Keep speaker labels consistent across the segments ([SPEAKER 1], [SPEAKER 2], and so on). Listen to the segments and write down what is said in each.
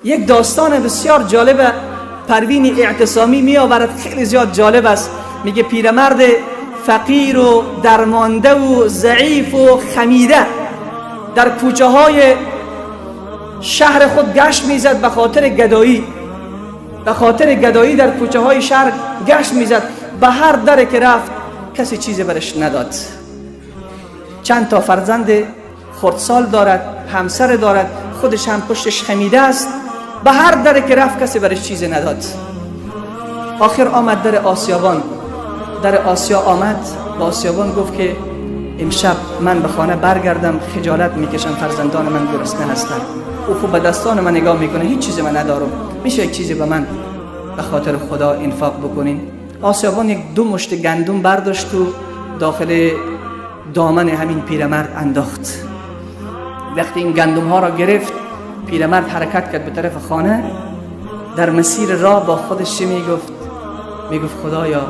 [SPEAKER 1] یک داستان بسیار جالب پروین اعتصامی می آورد، خیلی زیاد جالب است. میگه پیرمرد فقیر و درمانده و ضعیف و خمیده در کوچه های شهر خود گشت میزد به خاطر گدایی، به خاطر گدایی در کوچه های شهر گشت میزد. به هر در که رفت کسی چیزی برش نداد. چند تا فرزند خردسال دارد، همسر دارد، خودش هم پشتش خمیده است. به هر در که رفت کسی برش چیزی نداد. آخر آمد در آسیابان. در آسیا آمد، با آسیابان گفت که امشب من به خانه برگردم، خجالت میکشم، فرزندان من گرسنه هستند. او خوب به دستان من نگاه میکنه، هیچ چیزی من ندارم، میشه یک چیزی به من به خاطر خدا انفاق بکنین؟ آسیابان یک دو مشت گندم برداشت و داخل دامن همین پیرمرد انداخت. وقتی این گندم ها را گرفت، پیرمرد حرکت کرد به طرف خانه. در مسیر راه با خودش چی میگفت؟ میگفت خدایا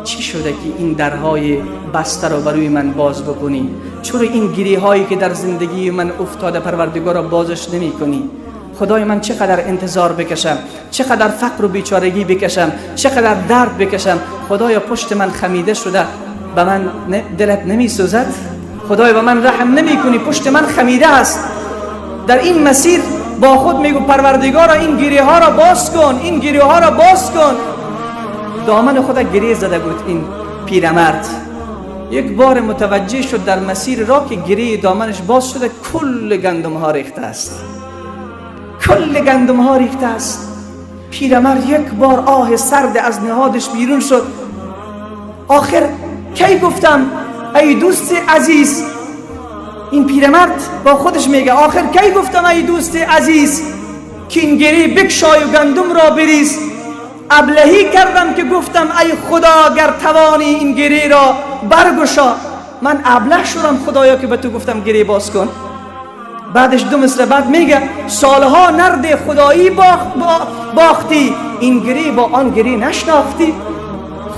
[SPEAKER 1] چی شده که این درهای بسته رو بروی من باز بکنی؟ چرا این گریه هایی که در زندگی من افتاده پروردگار را بازش نمی کنی؟ خدای من چقدر انتظار بکشم، چقدر فقر و بیچارگی بکشم، چقدر درد بکشم. خدایا پشت من خمیده شده، به من دلت نمی سوزد؟ خدایا به من رحم نمی کنی؟ پشت من خمیده است. در این مسیر با خود میگو پروردگارا این گریه ها را باز کن، این گریه ها را باز کن. دامن خود گریه زده بود این پیرمرد. یک بار متوجه شد در مسیر را که گریه دامنش باز شده، کل گندم ها ریخته است، کل گندم ها ریخته است. پیرمرد یک بار آه سرد از نهادش بیرون شد. آخر کی گفتم ای دوست عزیز؟ این پیرمرد با خودش میگه آخر کی گفتم ای دوست عزیز که این گریه بکشای و گندم را بریز؟ ابلهی کردم که گفتم ای خدا گر توانی این گریه را برگشا. من ابله شدم خدایا که به تو گفتم گریه باز کن. بعدش دو مصرع بعد میگه سالها نرد خدایی باختی، این گریه با آن گریه نشناختی.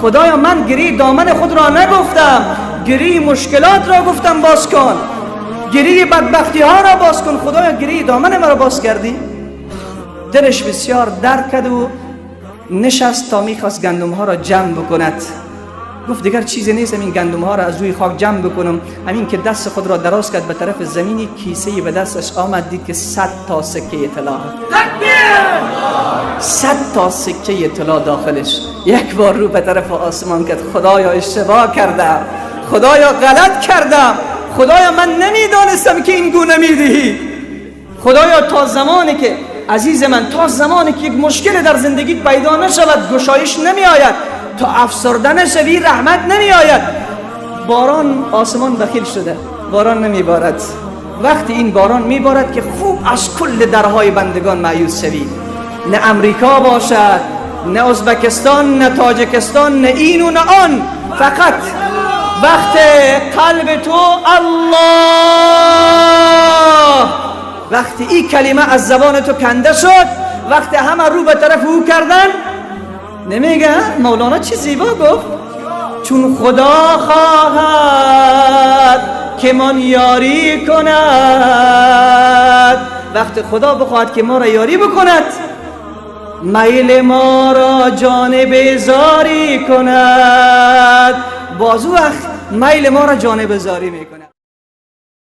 [SPEAKER 1] خدایا من گریه دامن خود را نگفتم، گریه مشکلات را گفتم باز کن، گریه بدبختی ها را باز کن. خدایا گریه دامن مرا باز کردی. دلش بسیار درد کرد و نشست تا میخواست گندم ها را جمع بکند. گفت دیگر چیزی نیست، همین گندم ها را از روی خاک جمع بکنم. همین که دست خود را دراز کرد به طرف زمینی، کیسه به دستش آمد، دید که 100 تا سکه طلا، 100 تا سکه طلا داخلش. یک بار رو به طرف آسمان کرد، خدایا اشتباه کردم، خدایا غلط کردم، خدایا من نمیدانستم که این گونه میدهی. خدایا تا زمانی که عزیز من، تا زمانی که یک مشکل در زندگیت پیدا نشود گشایش نمی آید، تا افسرده نشوی رحمت نمی آید. باران آسمان بخیل شده، باران نمی بارد. وقتی این باران می بارد که خوب از کل درهای بندگان مایوس شوی، نه امریکا باشد، نه ازبکستان، نه تاجکستان، نه این و نه آن، فقط وقت قلب تو الله. وقتی این کلمه از زبان تو کنده شد، وقتی همه رو به طرف او کردن، نمیگه مولانا چی زیبا گفت؟ چون خدا خواهد که من یاری کند. وقتی خدا بخواهد که ما را یاری بکند، میل ما را جانب زاری کند. بازو وقت میل ما را جانب زاری میکند.